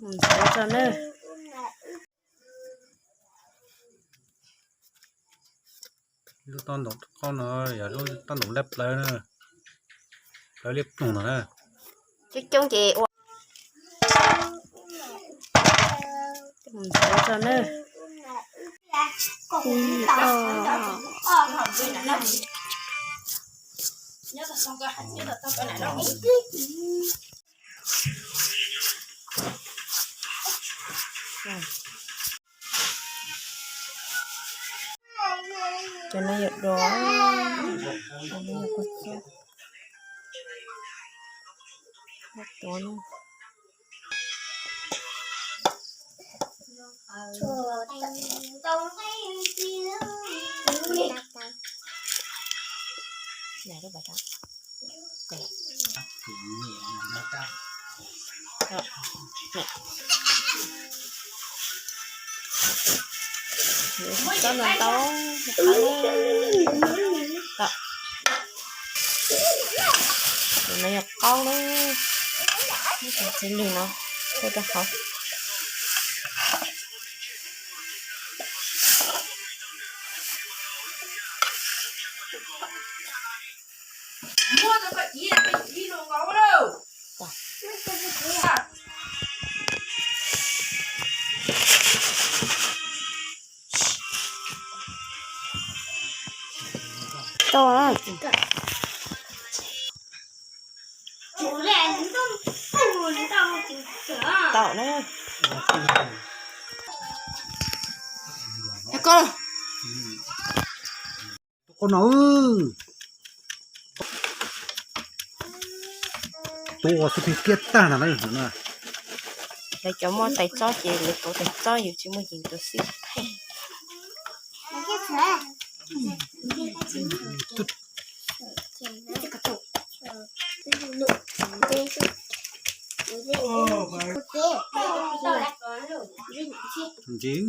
Mus ntxuav tso na. Lub toj ntoos qauj no yog lub toj ntoos laj plawv na, plawv liab ploog no na. Coob coob ces ua. Mus ntxuav tso na. Cov no yog dov, cov no yog kua txob, tuav no. Tsob no tau, tau. Tus no yog qaub na, muab cov txiv lws no ua rau hauv. Tau. Tau na. Koj. Tus qub no, tus uas xub pheej kiab tag no na. Lawv cov muaj tais txob ces lawv tuav tais txob, yus tsis muaj ces yus tuav xib pheej. Ntsis.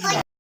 Ntsis.